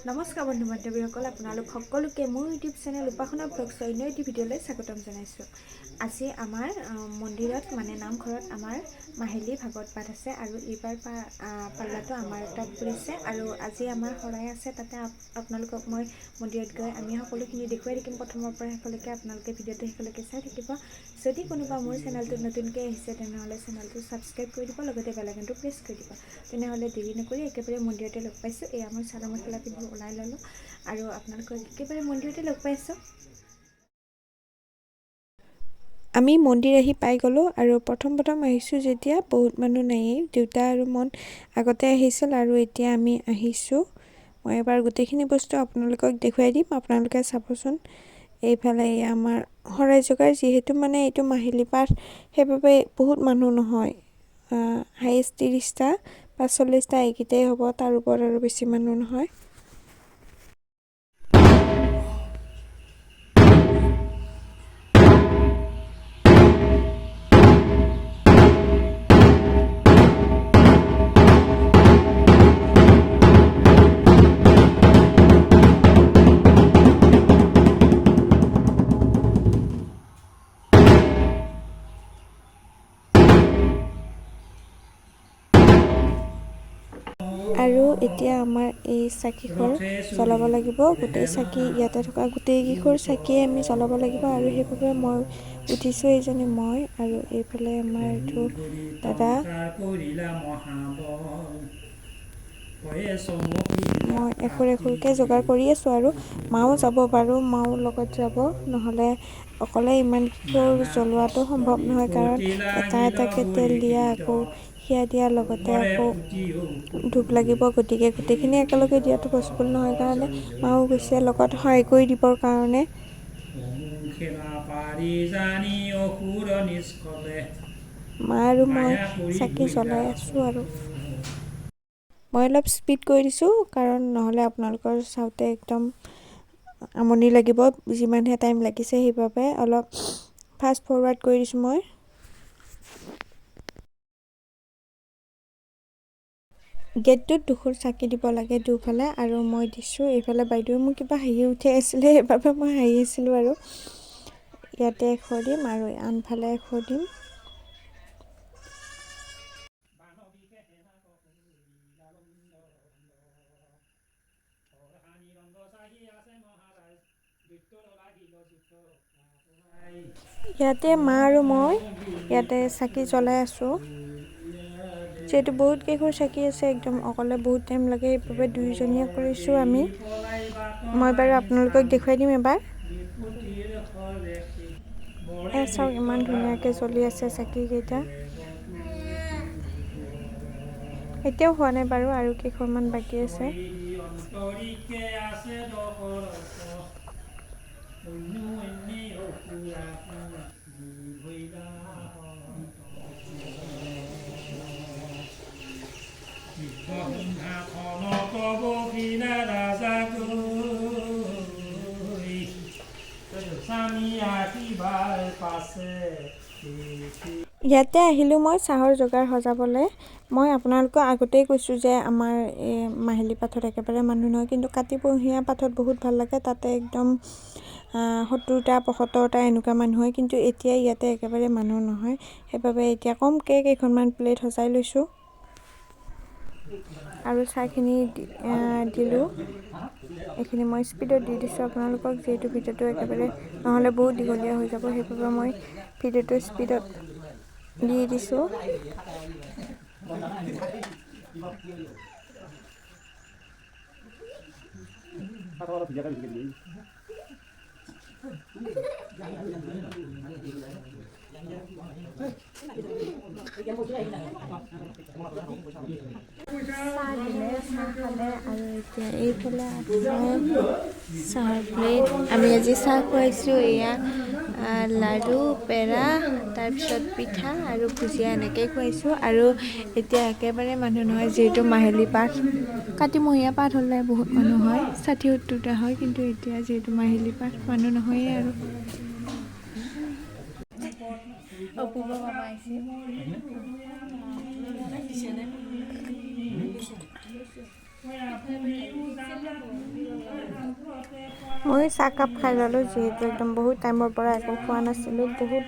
নমস্কাৰ বন্ধু বান্ধৱীসকল, আপোনালোক সকলোকে মোৰ ইউটিউব চেনেল উপাসনা ব্লগছৰ অন্য এটি ভিডিঅ'লৈ স্বাগতম জনাইছোঁ। আজি আমাৰ মন্দিৰত, মানে নামঘৰত আমাৰ মাহিলী ভাগৱত পাঠ আছে আৰু এইবাৰ পাল্লাটো আমাৰ তাত পৰিছে আৰু আজি আমাৰ শৰাই আছে। তাতে আপোনালোকক মই মন্দিৰত গৈ আমি সকলোখিনি দেখুৱাই থাকিম প্ৰথমৰ পৰা শেষলৈকে। আপোনালোকে ভিডিঅ'টো শেষলৈকে চাই থাকিব। যদি কোনোবা মোৰ চেনেলটোত নতুনকৈ আহিছে, তেনেহ'লে চেনেলটো ছাবস্ক্ৰাইব কৰি দিব, লগতে বেল আইকনটো প্ৰেছ কৰি দিব। তেনেহ'লে দেৰি নকৰি একেবাৰে মন্দিৰতে লগ পাইছোঁ। এয়া মই চাদৰ মেখেলা পিন্ধি ওলাই ল'লোঁ আৰু আপোনালোকক একেবাৰে মন্দিৰতে লগ পাইছোঁ। আমি মন্দিৰ আহি পাই গ'লোঁ আৰু প্ৰথম প্ৰথম আহিছোঁ যেতিয়া বহুত মানুহ নায়েই। দেউতা আৰু মন আগতে আহিছিল আৰু এতিয়া আমি আহিছোঁ। মই এবাৰ গোটেইখিনি বস্তু আপোনালোকক দেখুৱাই দিম, আপোনালোকে চাবচোন। এইফালে এয়া আমাৰ শৰাই যোগাৰ। যিহেতু মানে এইটো মাহিলী পাঠ, সেইবাবে বহুত মানুহ নহয়। হায়েষ্ট 30টা বা 40টা এইকেইটাই হ'ব, তাৰ ওপৰত আৰু বেছি মানুহ নহয়। আৰু এতিয়া আমাৰ এই চাকিখৰ জ্বলাব লাগিব। গোটেই চাকি, ইয়াতে থকা গোটেইকেইখৰ চাকিয়ে আমি জ্বলাব লাগিব আৰু সেইবাবে মই উঠিছোঁ। এইজনী মই আৰু এইফালে আমাৰ এইটো দাদা। মই এখোৰ এখোৰকৈ যোগাৰ কৰি আছোঁ আৰু মাও যাব বাৰু, মাও লগত যাব। নহ'লে অকলে ইমানকেইখৰ জ্বলোৱাটো সম্ভৱ নহয়, কাৰণ এটা এটাকৈ তেল দিয়া, আকৌ সেয়া দিয়াৰ লগতে আকৌ ধূপ লাগিব। গতিকে গোটেইখিনি একেলগে দিয়াটো পচিবল নহয় কাৰণে মাও গৈছে লগত সহায় কৰি দিবৰ কাৰণে। মা আৰু মই চাকি জ্বলাই আছোঁ আৰু মই অলপ স্পীড কৰি দিছোঁ, কাৰণ নহ'লে আপোনালোকৰ চাওঁতে একদম আমনি লাগিব, যিমানহে টাইম লাগিছে। সেইবাবে অলপ ফাষ্ট ফৰৱাৰ্ড কৰি দিছোঁ মই। গেটটোত দুখোৰ চাকি দিব লাগে দুফালে আৰু মই দিছোঁ। এইফালে বাইদেৱে মোৰ কিবা হাঁহি উঠি আছিলে, সেইবাবে মই হাঁহি আছিলোঁ। আৰু ইয়াতে এশ দিম আৰু আনফালে এশ দিম। ইয়াতে মা আৰু মই ইয়াতে চাকি জ্বলাই আছোঁ। যিহেতু বহুত কেইঘৰ চাকি আছে, একদম অকলে বহুত টাইম লাগে, সেইবাবে দুয়োজনীয়ে কৰিছোঁ আমি। মই বাৰু আপোনালোকক দেখুৱাই দিম এবাৰ। চাওক, ইমান ধুনীয়াকৈ জ্বলি আছে চাকিকেইটা। এতিয়াও হোৱা নাই বাৰু, আৰু কেইঘৰমান বাকী আছে। ইয়াতে আহিলোঁ মই চাহৰ যোগাৰ সজাবলৈ। মই আপোনালোকক আগতেই কৈছোঁ যে আমাৰ এই মাহিলী পাঠত একেবাৰে মানুহ নহয়, কিন্তু কাতিমহীয়া পাঠত বহুত ভাল লাগে। তাতে একদম 70টা 75টা এনেকুৱা মানুহ হয়, কিন্তু এতিয়া ইয়াতে একেবাৰে মানুহ নহয়। সেইবাবে এতিয়া কমকৈ কেইখনমান প্লেট সজাই লৈছোঁ আৰু চাহখিনি দিলোঁ। এইখিনি মই স্পীডত দি দিছোঁ আপোনালোকক, যিহেতু ভিডিঅ'টো একেবাৰে নহ'লে বহুত দীঘলীয়া হৈ যাব, সেইবাবে মই ভিডিঅ'টো স্পীডত দি দিছোঁ। চাহ দিলে, চাহ খালে আৰু এতিয়া এইফালে আছে চাহৰ প্লেট। আমি আজি চাহ খুৱাইছোঁ। এয়া লাড়ু, পেৰা, তাৰপিছত পিঠা আৰু ভুজিয়া এনেকৈ খুৱাইছোঁ। আৰু এতিয়া একেবাৰে মানুহ নহয়, যিহেতু মাহিলী পাঠ। কাতিমহীয়া পাঠ হ'লে বহুত মানুহ হয়, 60-70টা হয়, কিন্তু এতিয়া যিহেতু মাহিলী পাঠ, মানুহ নহয়েই। আৰু অপূৰ্ব মামা আহিছে। ময়ো চাহকাপ খাই ল'লোঁ, যিহেতু একদম বহুত টাইমৰ পৰা একো খোৱা নাছিলোঁ, বহুত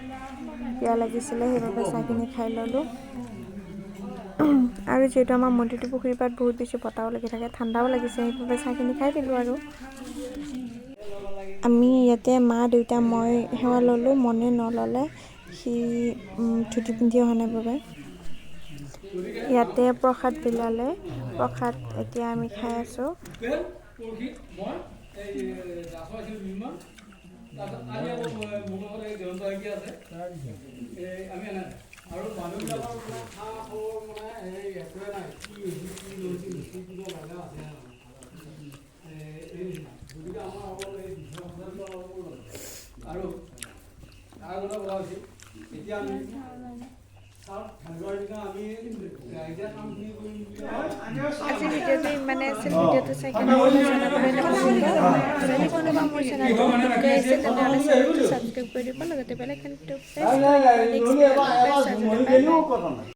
পিয়াহ লাগিছিলে, সেইবাবে চাহখিনি খাই ল'লোঁ। আৰু যিহেতু আমাৰ মন্দিৰটো পুখুৰীৰ পাৰত বহুত বেছি বতাহো লাগি থাকে, ঠাণ্ডাও লাগিছে, সেইবাবে চাহখিনি খাই দিলোঁ। আৰু আমি ইয়াতে মা, দেউতা, মই সেৱা ল'লোঁ, মনে নল'লে, সি ধুতি পিন্ধি অহা নাই বাবে। ইয়াতে প্ৰসাদ বিলালে, প্ৰসাদ এতিয়া আমি খাই আছোঁ। পৰহি মই এই দাসৰ আছিল দুদিনমান, তাৰপিছত আজি আকৌ মোৰ লগত এই জয়ন্ত শইকীয়া আছে। এই আমি এনে আৰু মানুহবিলাকৰ মানে খা খবৰ মানে এই একোৱে নাই, কি হৈছে, কি নহৈছে, কি কিবা লগা আছে এই নিচিনা। গতিকে আমাৰ অলপ এই বিশ্বাস অলপ আৰু আৰু এটা কথা হৈছে, এতিয়া আমি দিনা আমি এতিয়া কামখিনি কৰিম বুলি। আজি ভিডিঅ'টো ইমানে আছিল। ভিডিঅ'টো চাই কেনে জনাবলৈ নাপাহৰিব। যদি কোনোবা মোৰ চেনেলটো নতুনকৈ আহিছে, তেনেহ'লে চেনেলটো ছাবস্ক্ৰাইব কৰি দিব, লগতে বেল আইকনটো প্ৰেছ কৰি দিব। নেক্সট। কথা নাই।